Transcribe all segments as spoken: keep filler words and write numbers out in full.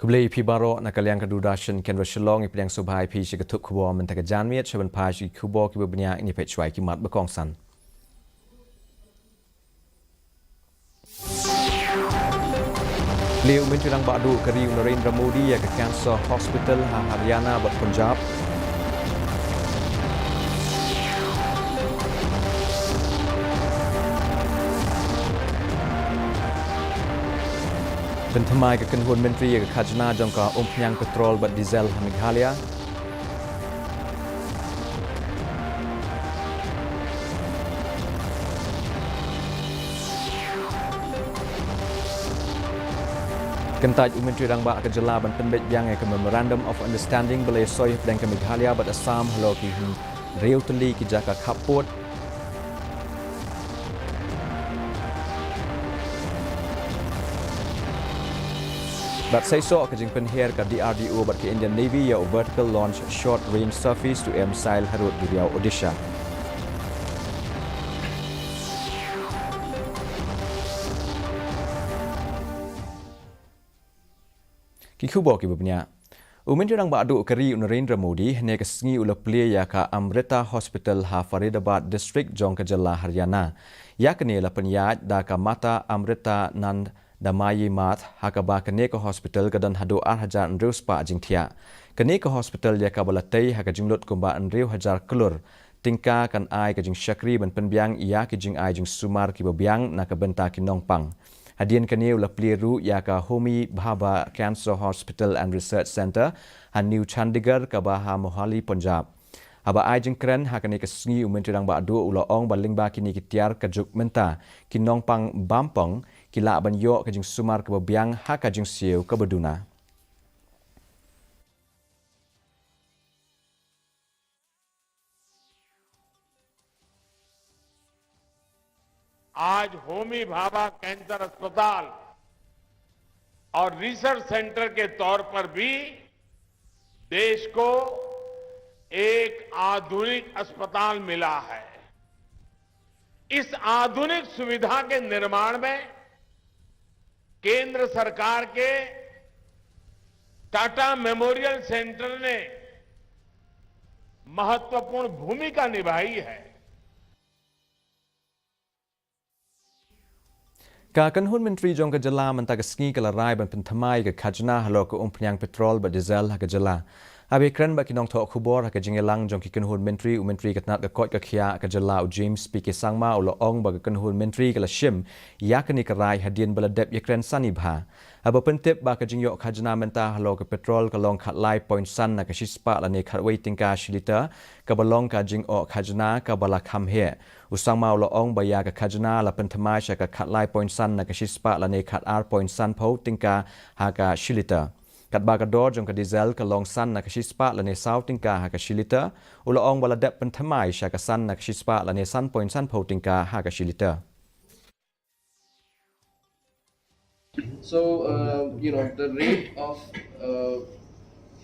Khublei phi baroh, na ka liang ka Doordarshan Kendra Shillong, ngi pdiang sngewbha ïa phi sha ka thup khubor mynta ka janmiet. Sha ban phai sha ki khubor kiba bniah, ngin ïa peit shuwa ïa ki mat ba kongsan. Plie u Myntri Rangbah Duh ka ri u Narendra Modi ïa ka Cancer Hospital ha Haryana bad Punjab. Pynthymmai ka kynhun myntri ïa ka khajna jong ka umphniang petrol bad diesel ha Meghalaya. Kyntait u Myntri Rangbah ka jylla ban pynbeit biang ïa ka Memorandum of Understanding ba la ïasoi hapdeng ka Meghalaya bad Assam halor ki hynriew tylli ki jaka khappud. Bad sa shisha ka jingpynher ka D R D O bad ka Indian Navy ïa u vertical launch short range surface to air missile harud duriaw Odisha. Ki khubor kiba bniah. U Myntri Rangbah Duh ka ri u Narendra Modi hynne ka sngi u la plie ïa ka Amrita Hospital ha Faridabad District jong ka jylla Haryana. Ïa kane la pynïaid da ka Mata Amrita Nand Damayi Math, ha kaba kane ka hospital ka don haduh ar hajar hynriew spah jingthiah. Kane ka hospital ïa kaba la tei ha ka jinglut kumba hynriew hajar klur tyngka kan ai ka jingshakri ban pynbiang ïa ki jingai jingsumar kiba biang na ka bynta ki nongpang. Hadien kane u la plie ruh ïa ka Homi Bhabha Cancer Hospital and Research Centre ha New Chandigarh kaba ha Mohali, Punjab. Haba ai jingkren ha kane ka sngi u Myntri Rangbah Duh u la ong ba lyngba kine ki tiar ka juk mynta ki nongpang bampong ki lah ban ïoh ka jingsumar kaba biang ha ka jingsiew kaba duna. आज होमी भाभा कैंसर अस्पताल और रिसर्च सेंटर के तौर पर भी देश को एक आधुनिक अस्पताल मिला है। इस आधुनिक सुविधा के निर्माण में केंद्र सरकार के टाटा मेमोरियल सेंटर ने महत्वपूर्ण भूमिका निभाई है। Ka kynhun myntri jong ka jylla mynta ka sngi ka la rai ban pynthymmai ka khajna halor ka umphniang petrol bad diesel ha ka jylla. Haba ïakren bad ki nongthoh khubor ha ka jingïalang jong ki kynhun myntri, u Myntri ka tnat ka koit ka khiah ka jylla u James P K Sangma u la ong ba ka kynhun myntri ka la shim ïa kane ka rai hadien ba la dep ïakren sani bha. Haba pyntip ba ka jingïoh khajna mynta halor ka petrol ka long khatlai point san na ka shispah lane khatwei tyngka shi litre, kaba long ka jingïoh khajna kaba la kham heh. U Sangma u la ong ba ïa ka khajna la pynthymmai sha ka khatlai point san na ka shispah lane khatar point sanphew tyngka ha ka shi litre. Katba ka dor jong ka diesel ka long san na ka shispah lane saw tyngka ha ka shi litre, u la ong ba la dep pynthymmai sha ka san na ka shispah lane san point sanphew tyngka ha ka shi litre. So, uh, you know, the rate of, uh,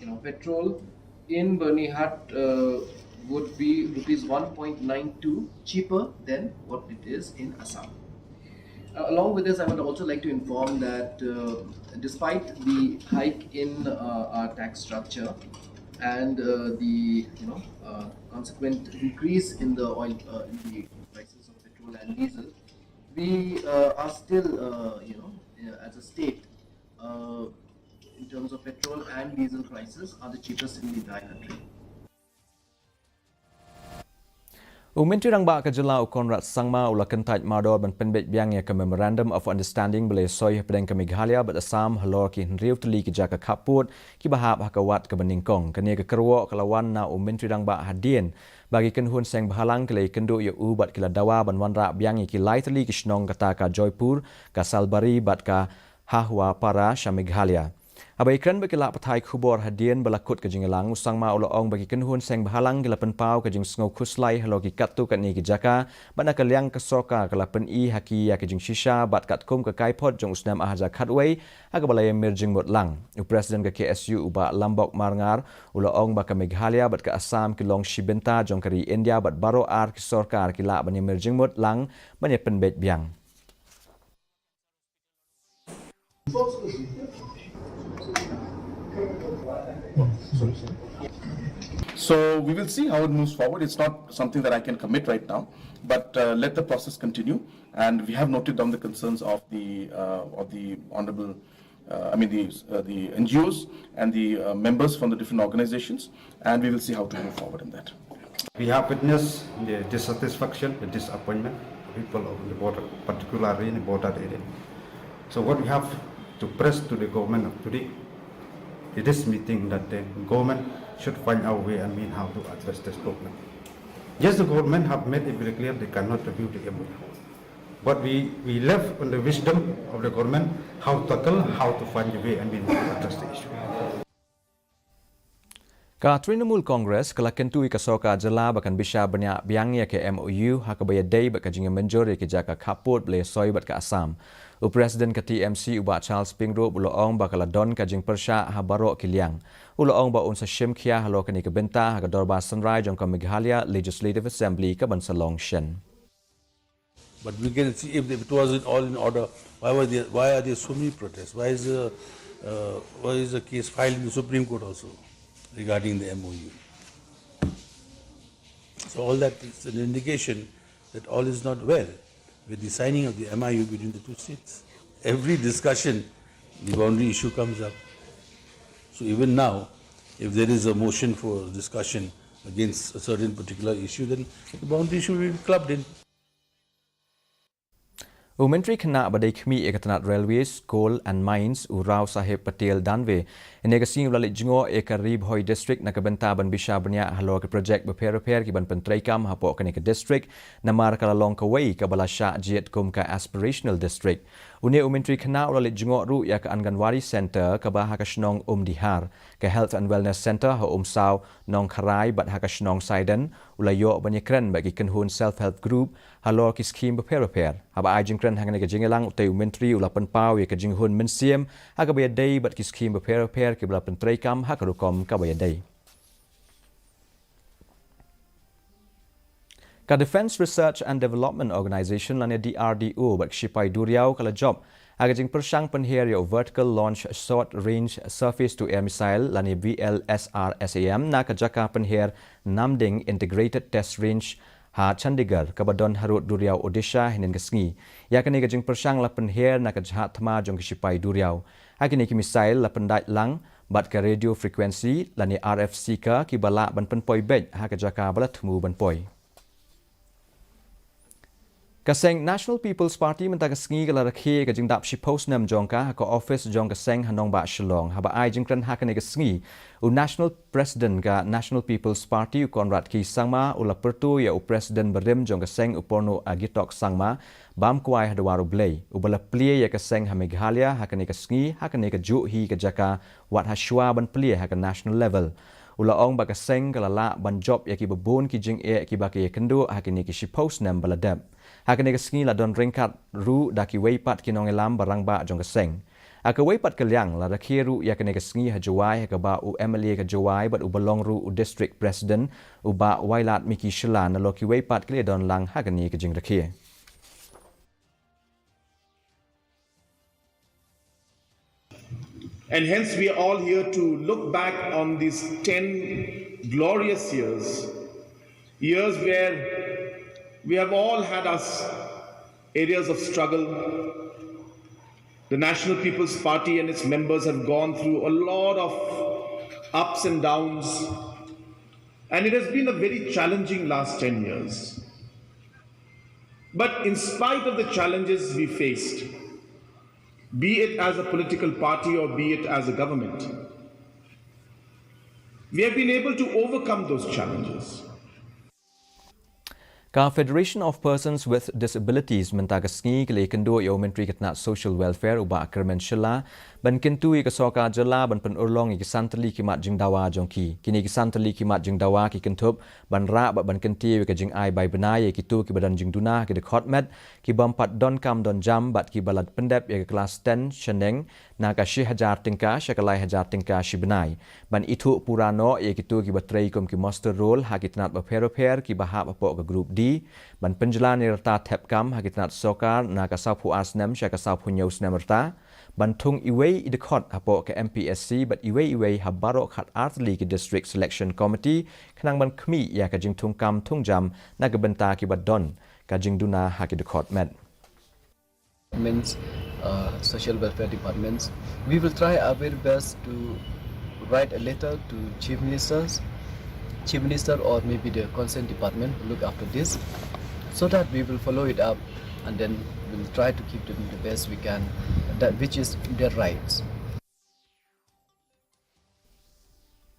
you know, petrol in Byrnihat, uh, would be rupees one point nine two cheaper than what it is in Assam. Uh, along with this, I would also like to inform that, uh, despite the hike in, uh, our tax structure and, uh, the, you know, uh, consequent increase in the oil, uh, in the prices of petrol and diesel, we, uh, are still, uh, you know, uh, as a state, uh, in terms of petrol and diesel prices, are the cheapest in the entire country. U Myntri Rangbah ka jylla u Conrad Sangma u la kyntait mardor ban pynbeit biang ïa ka Memorandum of Understanding ba la ïasoi hapdeng ka Meghalaya bad Assam halor ki hynriew tylli ki jaka khappud kiba hap ha ka wat kaba nyngkong. Kane ka kyrwoh ka la wan na u Myntri Rangbah hadien ba ki kynhun seng bhalang ki la ïakynduh ïa u bad ki la dawa ban wanrah biang ïa ki lai tylli ki shnong kata ka Joypur, ka Salbari bad ka Hawapara sha Meghalaya. Haba ïakren bad ki lad pathai khubor hadien ba la kut ka jingïalang, u Sangma u la ong ba ki kynhun seng bhalang ki la pynpaw ka jingsngew khuslai halor ki katto katne ki jaka, bad na ka liang ka sorkar ka la pyni ha ki ïa ka jingshisha bad katkum ka kaiphod jong u snem ar hajar khatwei ha kaba la ïamir jingmut lang. U President ka K S U u Bah Lambok Marngar u la ong ba ka Meghalaya bad ka Assam ki long shi bynta jong ka ri India bad baroh ar ki sorkar ki lah ban ïamir jingmut lang ban ïapynbeit biang. So we will see how it moves forward. It's not something that I can commit right now, but uh, let the process continue. And we have noted down the concerns of the uh, of the honorable, uh, I mean the uh, the N G Os and the uh, members from the different organizations, and we will see how to move forward in that. We have witnessed the dissatisfaction, the disappointment of people of the border, particularly in the border area. So what we have to press to the government of today, in this meeting, that the government should find a way and mean how to address this problem. Yes, the government have made it very clear they cannot review the M O U. But we, we left on the wisdom of the government how to tackle, how to find a way and mean how to address the issue. Ka Trinamool Congress ka la kyntu ïa ka sorkar jylla ba kan bishar bniah biang ïa ka M O U ha kaba ïadei bad ka jingmynjur ïa ki jaka khappud ba la ïasoi bad ka Assam. U President ka T M C u Bah Charles Pyngrope u la ong ba ka la don ka jingpyrshah ha baroh ki liang. U la ong ba un sa shim khia halor kane ka bynta ha ka dorbar synrai jong ka Meghalaya Legislative Assembly ka ban sa long shen. But we can see if, if it was in all in order, why was there, why are there so many protests? Why is the, uh, why is the case filed in the Supreme Court also regarding the M O U? So all that is an indication that all is not well with the signing of the M I U between the two states. Every discussion, the boundary issue comes up. So even now, if there is a motion for discussion against a certain particular issue, then the boundary issue will be clubbed in. U Myntri Khynnah ba dei khmih ïa ka tnat Railways, Coal and Mines, u Rao Saheb Patel Danve, hynne ka sngi u la leit jngoh ïa ka Ri Bhoi District na ka bynta ban bishar bniah halor ki projek bapher bapher ki ban pyntreikam hapoh kane ka district, namar ka la long kawei kaba la shah jied kum ka Aspirational District. Une u Myntri Khynnah u la leit jngoh ruh ïa ka Anganwadi Centre kaba ha ka shnong Umdihar, ka Health and Wellness Centre ha Umsaw, Nongkharai bad ha ka shnong Saiden, u la ïoh ban ïakren bad ki kynhun Self Help Group halor ki skhim bapher bapher. Haba ai jingkren ha kane ka jingïalang, utei u Myntri u la pynpaw ïa ka jinghun mynsiem ha kaba ïadei bad ki skhim bapher bapher kiba la pyntreikam ha ka rukom kaba ïadei. Ka Defence Research and Development Organisation lane D R D O bad ka shipai duriaw ka la jop ha ka jingpyrshang pynher ïa u Vertical Launch Short Range Surface to Air Missile lane V L S R S A M na ka jaka pynher Namding Integrated Test Range ha Chandigarh, kaba don harud duriaw Odisha, hynnin ka sngi. Ïa kane ka jingpyrshang la pynher na ka jhad thma jong ki shipai duriaw. Ha kine ki missile la pyndait lang bad ka radio frequency lane R F seeker kiba lah ban pynpoi beit ha ka jaka ba la thmu ban poi. Ka seng National People's Party mynta ka sngi ka la rakhe ka jingdap shiphew snem jong ka ha ka office jong ka seng ha nongbah Shillong. Haba ai jingkren ha kane ka sngi, u National President ka National People's Party u Conrad K Sangma u la pyrto ïa u President barim jong ka seng u Porno Agitok Sangma bam kwai ha dwar U Blei, uba la plie ïa ka seng ha Meghalaya ha kane ka sngi ha kane kajuh hi ka jaka wat ha shuwa ban plie ha ka national level. U la ong ba ka seng ka la lah ban jop ïa kiba bun ki jingeh kiba ki ïakynduh ha kine ki shiphew snem ba la dep. Ha kane ka sngi la don ryngkat ruh da kiwei pat ki nongïalam ba rangbah jong ka seng. Ha kawei pat ka liang, la rakhe ruh ïa kane ka sngi ha Jowai ha kaba u M L A ka Jowai bad uba long ruh u District President, u Bah Wailadmiki Shylla, nalor kiwei pat ki la ïadon lang ha kane ka jingrakhe. And hence, we are all here to look back on these ten glorious years, years where we have all had our s-, areas of struggle. The National People's Party and its members have gone through a lot of ups and downs, and it has been a very challenging last ten years. But in spite of the challenges we faced, be it as a political party or be it as a government, we have been able to overcome those challenges. Ka Federation of Persons with Disabilities mynta ka sngi ka la ïakynduh ïa u Myntri ka tnat Social Welfare u Bah Kyrmen Shylla ban kyntu ïa ka sorkar jylla ban pynurlong ïa ki san tylli ki mat jingdawa jong ki. Kine ki san tylli ki mat jingdawa ki kynthup ban rah bad ban kyntiew ïa ka jingai bai bnai ïa kito kiba don jingduna ha ki dkhot met, ki bym pat don kam don jam bad kiba la pyndep ïa ka klas ten shaneng na ka shi hajar tyngka sha ka lai hajar tyngka shi bnai. Ban ithuh pura noh ïa kito kiba trei kum ki muster roll ha ki tnat bapher bapher kiba hap hapoh ka Group D, Ban pynjlan ïa rta thep kam ha ki tnat sorkar na ka sawphew ar snem sha ka sawphew hynñiew snem rta. Ban thung iwei i dkhot hapoh ka M P S C bad iwei iwei ha baroh khat ar tylli ki District Selection Committee khnang ban khmih ïa ka jingthung kam thung jam na ka bynta kiba don ka jingduna ha ki dkhot met. Departments, uh, social welfare departments. We will try our very best to write a letter to Chief Minister's, Chief Minister or maybe the concerned department who look after this, so that we will follow it up and then we'll try to give them the best we can, that which is their rights.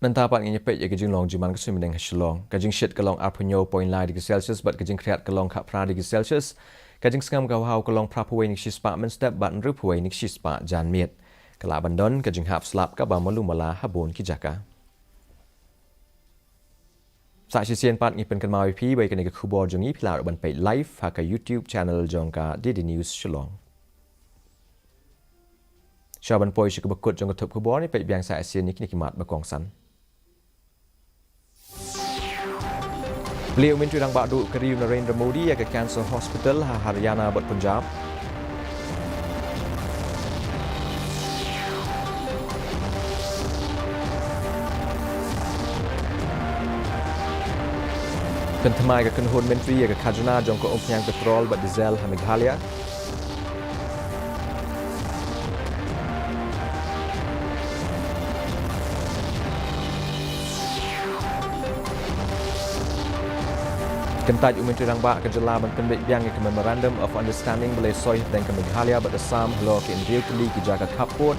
Mynta pat ngin ïa peit ïa ka jinglong jingman ka suiñ bneng ha Shillong. Ka jingshit ka long arphew hynñiew point lai degree Celsius bad ka jingkhriat ka long khatphra degree Celsius. Ka jingsngem ka haw ka long phraphew wei na ki shispah mynstep bad hynriewphew wei na ki shispah janmiet. Ka lah ban don ka jinghap slap kaba malu mala ha bun ki jaka. Sa shisien pat ngi pynkynmaw ïa phi ba ïa kane ka khubor jong ngi phi lah ruh ban peit live ha ka YouTube channel jong ka D D News Shillong. Sha ban poi sha kaba kut jong ka thup khubor, ngi peit biang sa shisien ïa kine ki mat ba kongsan. Plie u Myntri Rangbah Duh ka ri u Narendra Modi ïa ka Cancer Hospital ha Haryana bad Punjab. Pynthymmai ka kynhun myntri ïa ka khajna jong ka umphniang petrol bad diesel ha Meghalaya. Kyntait u Myntri Rangbah ka jylla ban pynbeit biang ïa ka Memorandum of Understanding ba la soi hapdeng ka Meghalaya bad Assam halor ki hynriew tylli ki jaka khappud.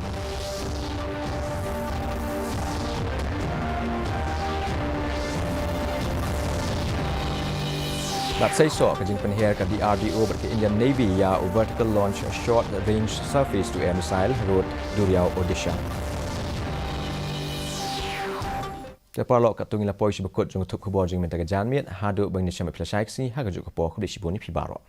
Bad seisoh ka jingpynher ka D R D O bad ka Indian Navy ïa u vertical launch short range surface to air missile harud duriaw Odisha. Te paralok, katto ngi la poi sha ba kut jong ka thup khubor jong ngi mynta ka janmiet, haduh ban ïashem bad phi lashai ka sngi ha kajuh ka por, khublei shibun ïa phi baroh.